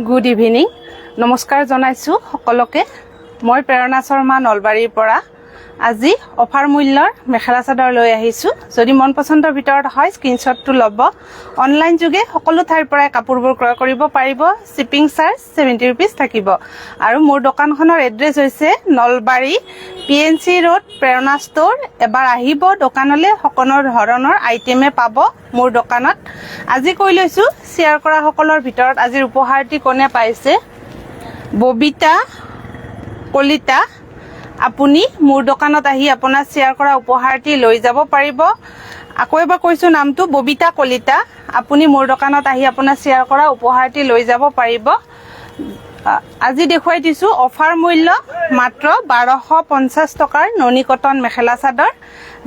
Good evening, নমস্কাৰ জনাইছোঁ সকলোকে। মই প্ৰেৰণা শৰ্মা, নলবাৰীৰ পৰা আজি অফাৰ মূল্যৰ মেখেলা চাদৰ লৈ আহিছোঁ। যদি মন পচন্দৰ ভিতৰত হয়, স্ক্ৰীনশ্বটটো ল'ব। অনলাইন যোগে সকলো ঠাইৰ পৰাই কাপোৰবোৰ ক্ৰয় কৰিব পাৰিব। শ্বিপিং চাৰ্জ 70 ৰুপিজ থাকিব। আৰু মোৰ দোকানখনৰ এড্ৰেছ হৈছে Nalbari P N C road, প্ৰেৰণা ষ্ট'ৰ। এবাৰ আহিব দোকানলৈ, সকলো ধৰণৰ আইটেমে পাব মোৰ দোকানত। আজি কৈ লৈছোঁ, শ্বেয়াৰ কৰা সকলৰ ভিতৰত আজিৰ উপহাৰটি কোনে পাইছে। ববিতা কলিতা, আপুনি মোৰ দোকানত আহি আপোনাৰ শ্বেয়াৰ কৰা উপহাৰটি লৈ যাব পাৰিব। আকৌ এবাৰ কৈছোঁ নামটো, ববিতা কলিতা। আপুনি মোৰ দোকানত আহি আপোনাৰ শ্বেয়াৰ কৰা উপহাৰটি লৈ যাব পাৰিব। আজি দেখুৱাই দিছোঁ অফাৰ মূল্য মাত্ৰ 1250 টকাৰ ননী কটন মেখেলা চাদৰ।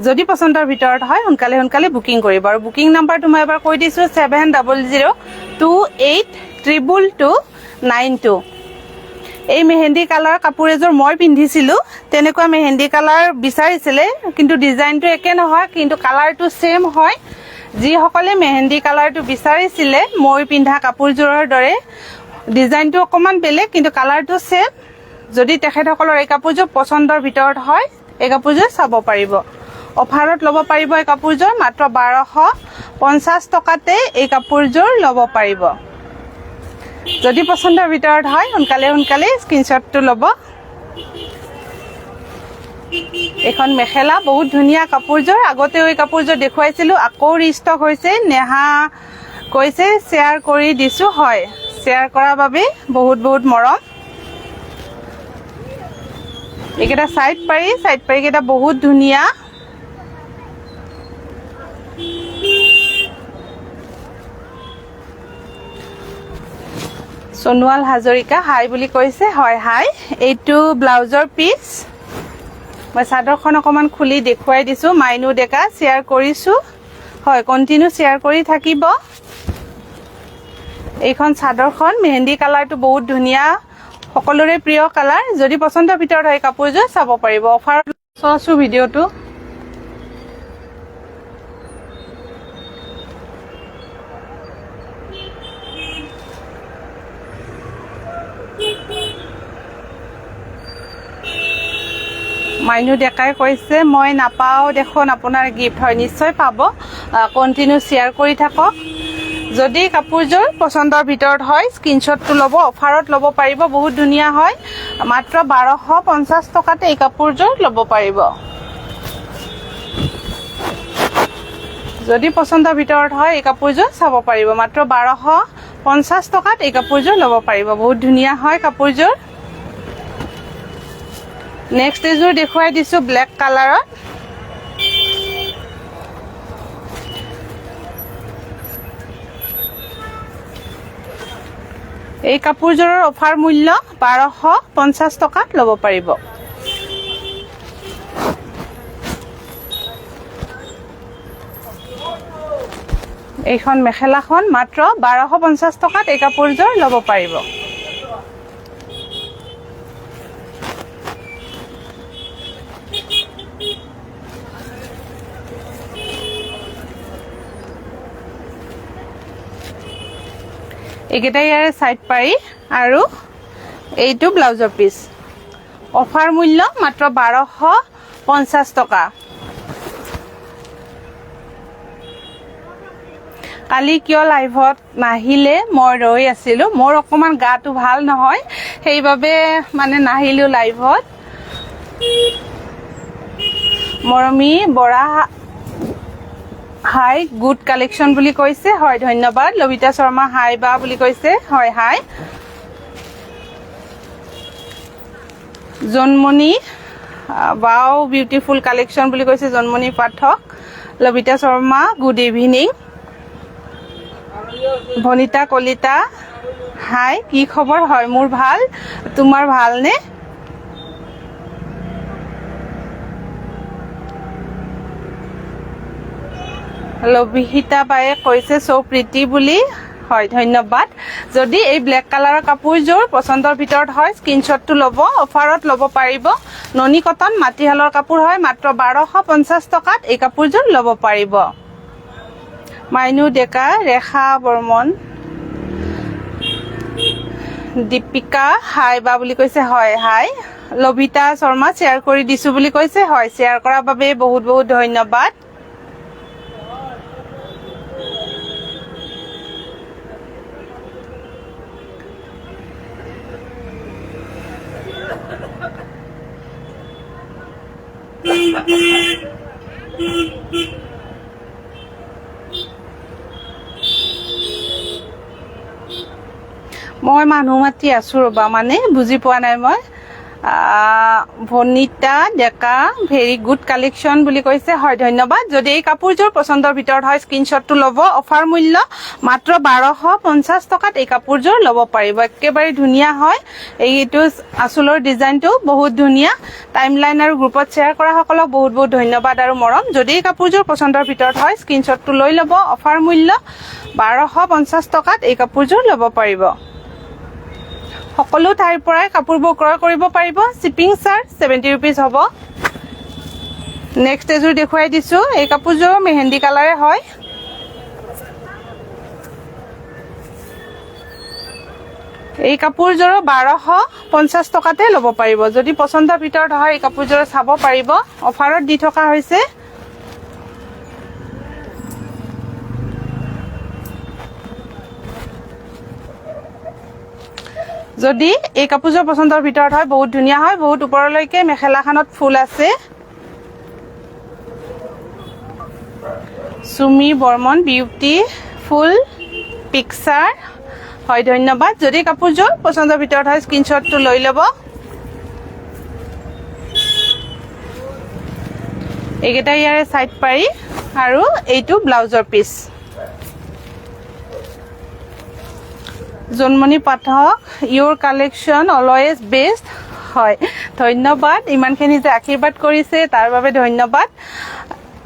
যদি পচন্দৰ ভিতৰত হয়, সোনকালে সোনকালে বুকিং কৰিব। আৰু বুকিং নাম্বাৰটো মই এবাৰ কৈ দিছোঁ, 7002822292। এই মেহেন্দি কালাৰ কাপোৰ এযোৰ মই পিন্ধিছিলোঁ, তেনেকুৱা মেহেন্দি কালাৰ বিচাৰিছিলে। কিন্তু ডিজাইনটো একে নহয়, কিন্তু কালাৰটো ছেম হয়। যিসকলে মেহেন্দি কালাৰটো বিচাৰিছিলে মই পিন্ধা কাপোৰযোৰৰ দৰে, ডিজাইনটো অকণমান বেলেগ কিন্তু কালাৰটো ছেম। যদি তেখেতসকলৰ এই কাপোৰযোৰ পচন্দৰ ভিতৰত হয়, এই কাপোৰযোৰ চাব পাৰিব। অফাৰত ল'ব পাৰিব এই কাপোৰযোৰ। মাত্ৰ 1250 টকাতে এই কাপোৰযোৰ ল'ব পাৰিব। যদি পচন্দৰ ভিতৰত হয়, সোনকালে সোনকালে স্ক্ৰীনশ্বটটো ল'ব। এইখন মেখেলা, বহুত ধুনীয়া কাপোৰযোৰ। আগতেও এই কাপোৰযোৰ দেখুৱাইছিলোঁ, আকৌ ৰিষ্টক হৈছে। নেহা কৈছে, শ্বেয়াৰ কৰি দিছোঁ। হয়, শ্বেয়াৰ কৰাৰ বাবে বহুত বহুত মৰম। এইকেইটা চাইড পাৰি, চাইড পাৰিকেইটা বহুত ধুনীয়া। সোণোৱাল হাজৰিকা হাই বুলি কৈছে। হয়, হাই। এইটো ব্লাউজৰ পিচ। মই চাদৰখন অকণমান খুলি দেখুৱাই দিছোঁ। মাইনু ডেকা, শ্বেয়াৰ কৰিছোঁ। হয়, কণ্টিনিউ শ্বেয়াৰ কৰি থাকিব। এইখন চাদৰখন, মেহেন্দি কালাৰটো বহুত ধুনীয়া, সকলোৰে প্ৰিয় কালাৰ। যদি পচন্দৰ ভিতৰত হয়, কাপোৰযোৰ চাব পাৰিব। অফাৰত চোৱাচোন ভিডিঅ'টো। মাইনু ডেকাই কৈছে, মই নাপাওঁ দেখোন আপোনাৰ গিফ্ট। হয়, নিশ্চয় পাব। কণ্টিনিউ শ্বেয়াৰ কৰি থাকক। যদি কাপোৰযোৰ পচন্দৰ ভিতৰত হয়, স্ক্ৰীনশ্বটটো ল'ব। অফাৰত ল'ব পাৰিব, বহুত ধুনীয়া হয়। মাত্ৰ 1250 টকাতে এই কাপোৰযোৰ ল'ব পাৰিব। যদি পচন্দৰ ভিতৰত হয়, এই কাপোৰযোৰ চাব পাৰিব। মাত্ৰ 1250 টকাত এই কাপোৰযোৰ ল'ব পাৰিব। বহুত ধুনীয়া হয় কাপোৰযোৰ। নেক্সট এযোৰ দেখুৱাই দিছোঁ ব্লেক কালাৰত। এই কাপোৰযোৰৰ অফাৰ মূল্য 1250 টকাত ল'ব পাৰিব। এইখন মেখেলাখন, মাত্ৰ 1250 টকাত এই কাপোৰযোৰ ল'ব পাৰিব। এইকেইটা ইয়াৰে চাইড পাৰি আৰু এইটো ব্লাউজৰ পিচ। অফাৰ মূল্য মাত্ৰ 1250 টকা। কালি কিয় লাইভত নাহিলে? মই ৰৈ আছিলোঁ। মোৰ অকণমান গাটো ভাল নহয়, সেইবাবে মানে নাহিলোঁ লাইভত। মৰমী বৰা, হাই, গুড কালেকশ্যন বুলি কৈছে। হয়, ধন্যবাদ। লবিতা শৰ্মা, হাই বা বুলি কৈছে। হয়, হাই। জন্মণি, ৱাও, বিউটিফুল কালেকশ্যন বুলি কৈছে জন্মণি পাঠক। লবিতা শৰ্মা, গুড ইভিনিং। ভনিতা কলিতা, হাই, কি খবৰ? হয়, মোৰ ভাল। তোমাৰ ভালনে? লভিহিতা বায়ে কৈছে চ' প্ৰীতি বুলি। হয়, ধন্যবাদ। যদি এই ব্লেক কালাৰৰ কাপোৰযোৰ পচন্দৰ ভিতৰত হয়, স্ক্ৰীনশ্বটটো ল'ব। অফাৰত ল'ব পাৰিব। ননী কটন মাটিশালৰ কাপোৰ হয়। মাত্ৰ 1250 টকাত এই কাপোৰযোৰ ল'ব পাৰিব। মাইনু ডেকা, ৰেখা বৰ্মন। দীপিকা হাই বা বুলি কৈছে, হয় হাই। লভিতা শৰ্মা, শ্বেয়াৰ কৰি দিছো বুলি কৈছে, হয়, শ্বেয়াৰ কৰাৰ বাবে বহুত বহুত ধন্যবাদ। মই মানুহ মাতি আছো ৰ'বা, মানে বুজি পোৱা নাই মই। ভনিতা ডেকা, ভেৰি গুড কালেকশ্যন বুলি কৈছে, হয়, ধন্যবাদ। যদি এই কাপোৰযোৰ পচন্দৰ ভিতৰত হয়, স্ক্ৰীনশ্বটটো ল'ব। অফাৰ মূল্য মাত্ৰ 1250 টকাত এই কাপোৰযোৰ ল'ব পাৰিব। একেবাৰে ধুনীয়া হয়। এইটো আচলৰ ডিজাইনটো বহুত ধুনীয়া। টাইম লাইন আৰু গ্ৰুপত শ্বেয়াৰ কৰাসকলক বহুত বহুত ধন্যবাদ আৰু মৰম। যদি এই কাপোৰযোৰ পচন্দৰ ভিতৰত হয়, স্ক্ৰীনশ্বটটো লৈ ল'ব। অফাৰ মূল্য 1250 টকাত এই কাপোৰযোৰ ল'ব পাৰিব। সকলো ঠাইৰ পৰাই কাপোৰবোৰ ক্ৰয় কৰিব পাৰিব। শ্বিপিং চাৰ্জ 70 ৰুপিজ হ'ব। নেক্সট এযোৰ দেখুৱাই দিছোঁ। এই কাপোৰযোৰ মেহেন্দি কালাৰে হয়। এই কাপোৰযোৰো 1250 টকাতে ল'ব পাৰিব। যদি পচন্দৰ ভিতৰত হয়, এই কাপোৰযোৰ চাব পাৰিব। অফাৰত দি থকা হৈছে। যদি এই কাপোৰযোৰ পচন্দৰ ভিতৰত হয়, বহুত ধুনীয়া হয়। বহুত ওপৰলৈকে মেখেলাখনত ফুল আছে। চুমি বৰ্মন, বিউটিফুল পিকচাৰ, হয়, ধন্যবাদ। যদি কাপোৰযোৰ পচন্দৰ ভিতৰত হয়, স্ক্ৰীনশ্বটটো লৈ ল'ব। এইকেইটা ইয়াৰে চাইড পাৰি আৰু এইটো ব্লাউজৰ piece. Jonmoni Pathak, your collection always best, হয়, ধন্যবাদ। ইমানখিনি যে আশীৰ্বাদ কৰিছে, তাৰ বাবে ধন্যবাদ।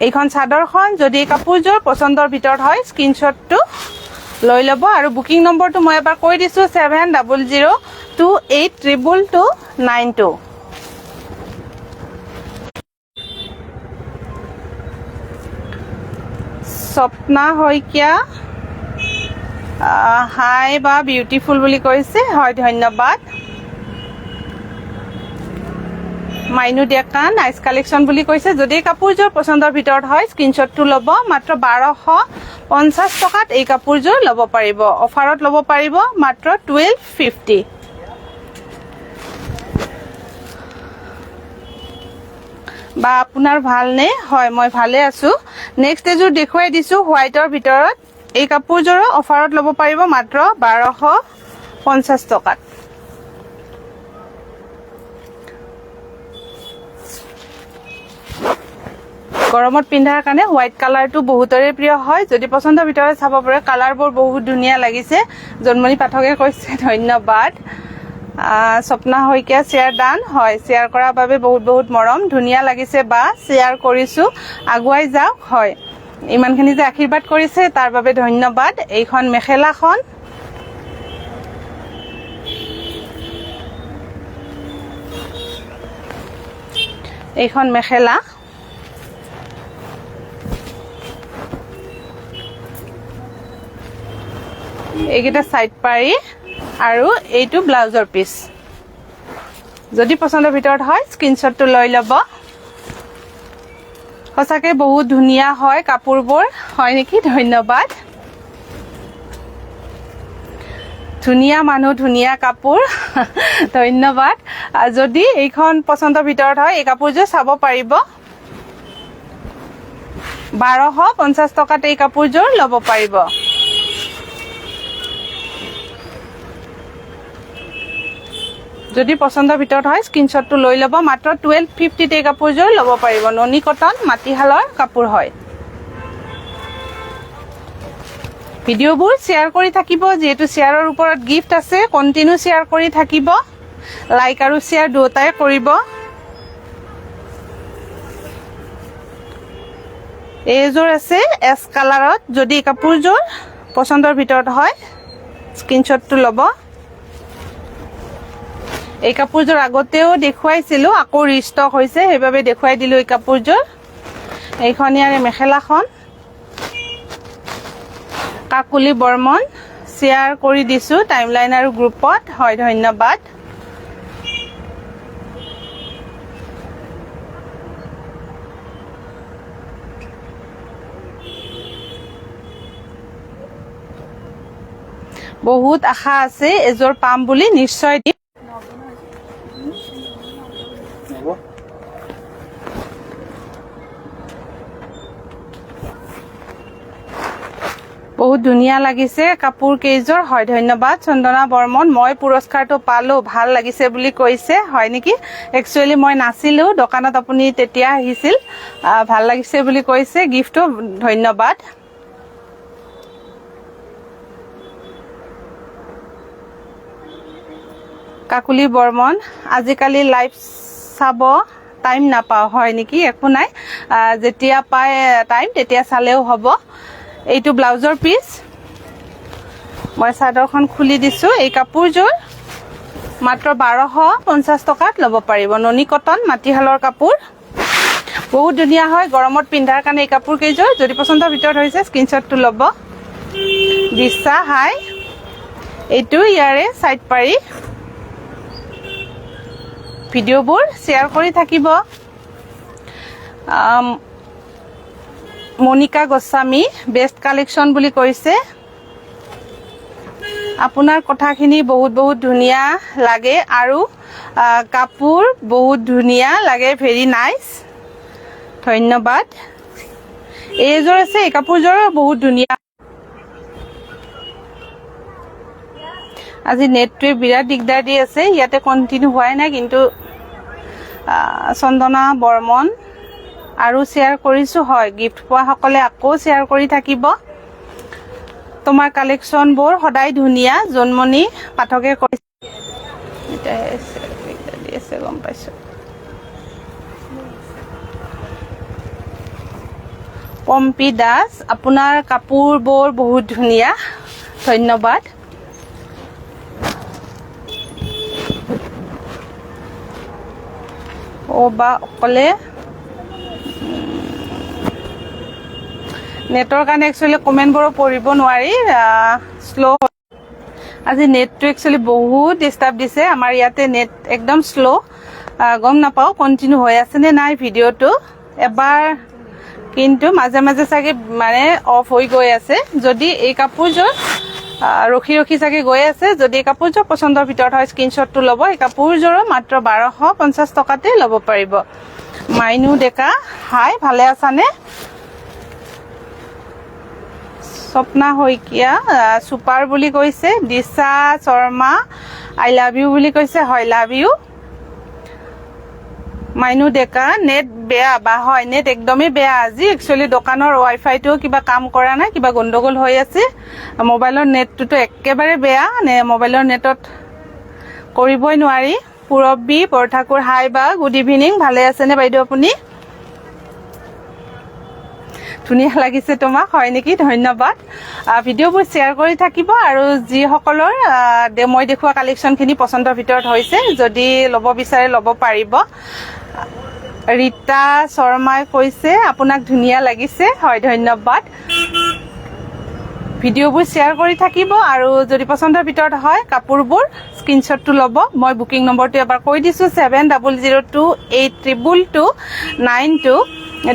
এইখন চাদৰখন। যদি এই কাপোৰযোৰ পচন্দৰ ভিতৰত হয়, স্ক্ৰীনশ্বটটো লৈ ল'ব আৰু বুকিং নম্বৰটো মই এবাৰ কৈ দিছোঁ, 7002822292। স্বপ্না শইকীয়া, হাই বা, বিউটিফুল বুলি কৈছে, হয়, ধন্যবাদ। মাইনু ডেকা, নাইচ কালেকশ্যন বুলি কৈছে। যদি কাপোৰযোৰ পচন্দৰ ভিতৰত হয়, স্ক্ৰীনশ্বটটো ল'ব। মাত্ৰ 1250 টকাত এই কাপোৰযোৰ ল'ব পাৰিব। অফাৰত ল'ব পাৰিব মাত্ৰ 1250। বা, আপোনাৰ ভালনে? হয়, মই ভালে আছো। নেক্সট এযোৰ দেখুৱাই দিছো হোৱাইটৰ ভিতৰত। এই কাপোৰযোৰো অফাৰত ল'ব পাৰিব মাত্ৰ 1250 টকাত। গৰমত পিন্ধাৰ কাৰণে হোৱাইট কালাৰটো বহুতৰে প্ৰিয় হয়। যদি পচন্দৰ ভিতৰত চাব পাৰে, কালাৰবোৰ বহুত ধুনীয়া লাগিছে। জন্মণি পাঠকে কৈছে, ধন্যবাদ। স্বপ্না শইকীয়া, শ্বেয়াৰ ডান, হয়, শ্বেয়াৰ কৰাৰ বাবে বহুত বহুত মৰম। ধুনীয়া লাগিছে বা, শ্বেয়াৰ কৰিছো, আগুৱাই যাওক, হয়, ইমানখিনি যে আশীৰ্বাদ কৰিছে, তাৰ বাবে ধন্যবাদ। এইখন মেখেলাখন। এইখন মেখেলা। এইকেইটা চাইড পাৰি আৰু এইটো ব্লাউজৰ পিচ। যদি পচন্দৰ ভিতৰত হয়, স্ক্ৰীনশ্বটটো লৈ ল'ব। সঁচাকে বহুত ধুনীয়া হয় কাপোৰবোৰ, হয় নেকি? ধন্যবাদ। ধুনীয়া মানুহ, ধুনীয়া কাপোৰ, ধন্যবাদ। যদি এইখন পচন্দৰ ভিতৰত হয়, এই কাপোৰযোৰ চাব পাৰিব। 1250 টকাত এই কাপোৰযোৰ ল'ব পাৰিব। যদি পচন্দৰ ভিতৰত হয়, স্ক্ৰীনশ্বটটো লৈ ল'ব। মাত্ৰ 1250ত এই কাপোৰযোৰ ল'ব পাৰিব। ননী কটন মাটিশালৰ কাপোৰ হয়। ভিডিঅ'বোৰ শ্বেয়াৰ কৰি থাকিব, যিহেতু শ্বেয়াৰৰ ওপৰত গিফ্ট আছে। কণ্টিনিউ শ্বেয়াৰ কৰি থাকিব, লাইক আৰু শ্বেয়াৰ দুয়োটাই কৰিব। এইযোৰ আছে এছ কালাৰত। যদি কাপোৰযোৰ পচন্দৰ ভিতৰত হয়, স্ক্ৰীনশ্বটটো ল'ব। এই কাপোৰযোৰ আগতেও দেখুৱাইছিলোঁ, আকৌ ৰিষ্টক হৈছে, সেইবাবে দেখুৱাই দিলোঁ এই কাপোৰযোৰ। এইখন ইয়াৰে মেখেলাখন। কাকুলি বৰ্মন, শ্বেয়াৰ কৰি দিছোঁ টাইমলাইন আৰু গ্ৰুপত। হয়, ধন্যবাদ। বহুত আশা আছে এযোৰ পাম বুলি, নিশ্চয় দিম। হ'ব। বহুত ধুনীয়া লাগিছে কাপোৰ কেইযোৰ। হয়, ধন্যবাদ চন্দনা বৰ্মন। মই পুৰস্কাৰটো পালো, ভাল লাগিছে বুলি কৈছে। হয় নেকি? একচুৱেলি মই নাছিলো দোকানত, আপুনি তেতিয়া আহিছিল। ভাল লাগিছে বুলি কৈছে গিফ্টটো, ধন্যবাদ। কাকুলি বৰ্মন, আজিকালি লাইভ চাব টাইম নাপাওঁ। হয় নেকি? একো নাই, যেতিয়া পায় টাইম তেতিয়া চালেও হ'ব। এইটো ব্লাউজৰ পিচ, মই চাদৰখন খুলি দিছোঁ। এই কাপোৰযোৰ মাত্ৰ 1250 টকাত ল'ব পাৰিব। ননী কটন মাটিশালৰ কাপোৰ, বহুত ধুনীয়া হয় গৰমত পিন্ধাৰ কাৰণে এই কাপোৰ কেইযোৰ। যদি পচন্দৰ ভিতৰত হৈছে, স্ক্ৰীনশ্বটটো ল'ব। দিছা হাই। এইটো ইয়াৰে চাইড পাৰি। ভিডিঅ'বোৰ শ্বেয়াৰ কৰি থাকিব। মণিকা গোস্বামী, বেষ্ট কালেকশ্যন বুলি কৈছে। আপোনাৰ কথাখিনি বহুত বহুত ধুনীয়া লাগে আৰু কাপোৰ বহুত ধুনীয়া লাগে, ভেৰি নাইচ, ধন্যবাদ। এইযোৰ আছে, এই কাপোৰযোৰো বহুত ধুনীয়া। আজি নেটটোৱে বিৰাট দিগদাৰ দি আছে, ইয়াতে কণ্টিনিউ হোৱাই নাই। কিন্তু চন্দনা বৰ্মন, আৰু শ্বেয়াৰ কৰিছোঁ। হয়, গিফ্ট পোৱাসকলে আকৌ শ্বেয়াৰ কৰি থাকিব। তোমাৰ কালেকশ্যনবোৰ সদায় ধুনীয়া, জোনমণি পাঠকে কৈছে। এতিয়া দিগদাৰ দি আছে, গম পাইছোঁ। পম্পী দাস, আপোনাৰ কাপোৰবোৰ বহুত ধুনীয়া, ধন্যবাদ। অ' বা অকলে নেটৰ কাৰণে একচুৱেলি কমেণ্টবোৰো পঢ়িব নোৱাৰি, শ্ল'। আজি নেটটো একচুৱেলি বহুত ডিষ্টাৰ্ব দিছে। আমাৰ ইয়াতে নেট একদম শ্ল'। গম নাপাওঁ কণ্টিনিউ হৈ আছেনে নাই ভিডিঅ'টো এবাৰ, কিন্তু মাজে মাজে চাগে মানে অফ হৈ গৈ আছে। যদি এই কাপোৰযোৰ ৰখি ৰখি চাগে গৈ আছে। যদি এই কাপোৰযোৰ পচন্দৰ ভিতৰত হয়, স্ক্ৰীনশ্বটটো ল'ব। এই কাপোৰযোৰো মাত্ৰ 1250 টকাতে ল'ব পাৰিব। মাইনু ডেকা, হাই, ভালে আছানে? স্বপ্না শইকীয়া, ছুপাৰ বুলি কৈছে। দিশা শৰ্মা, I love you বুলি কৈছে। হয়, লাভ you. Mainu Deka, net বেয়া বা। হয়, নেট একদমেই বেয়া আজি। একচুৱেলি দোকানৰ ৱাই ফাইটোও কিবা কাম কৰা নাই, কিবা গণ্ডগোল হৈ আছে। মোবাইলৰ নেটটোতো একেবাৰে বেয়া নে, মোবাইলৰ নেটত কৰিবই নোৱাৰি। পূৰবী বৰঠাকুৰ, হাই বা, গুড ইভিনিং, ভালে আছেনে বাইদেউ আপুনি? ধুনীয়া লাগিছে তোমাক। হয় নেকি? ধন্যবাদ। ভিডিঅ'বোৰ শ্বেয়াৰ কৰি থাকিব আৰু যিসকলৰ মই দেখুওৱা কালেকশ্যনখিনি পচন্দৰ ভিতৰত হৈছে, যদি ল'ব বিচাৰে ল'ব পাৰিব। ৰীতা শৰ্মাই কৈছে আপোনাক ধুনীয়া লাগিছে। হয়, ধন্যবাদ। ভিডিঅ'বোৰ শ্বেয়াৰ কৰি থাকিব আৰু যদি পচন্দৰ ভিতৰত হয় কাপোৰবোৰ, স্ক্ৰীনশ্বটটো ল'ব। মই বুকিং নম্বৰটো এবাৰ কৈ দিছোঁ, 7002822292।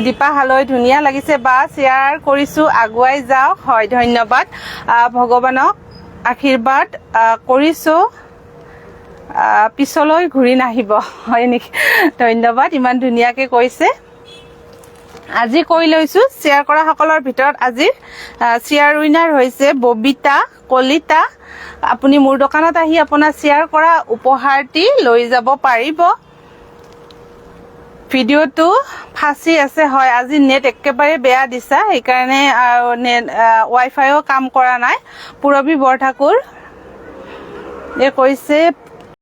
দীপা হালৈ, ধুনীয়া লাগিছে বা, শ্বেয়াৰ কৰিছোঁ, আগুৱাই যাওক। হয়, ধন্যবাদ। ভগৱানক আশীৰ্বাদ কৰিছোঁ, পিছলৈ ঘূৰি নাহিব। হয় নেকি? ধন্যবাদ, ইমান ধুনীয়াকে কৈছে। আজি কৈ লৈছো, শ্বেয়াৰ কৰা সকলৰ ভিতৰত আজিৰ শ্বেয়াৰ উইনাৰ হৈছে ববিতা কলিতা। আপুনি মোৰ দোকানত আহি আপোনাৰ শ্বেয়াৰ কৰা উপহাৰটি লৈ যাব পাৰিব। ভিডিঅ'টো ফাঁচি আছে। হয়, আজি নেট একেবাৰে বেয়া দিছা, সেইকাৰণে আৰু নেট ৱাই ফাইও কাম কৰা নাই। পূৰবী বৰঠাকুৰ এই কৈছে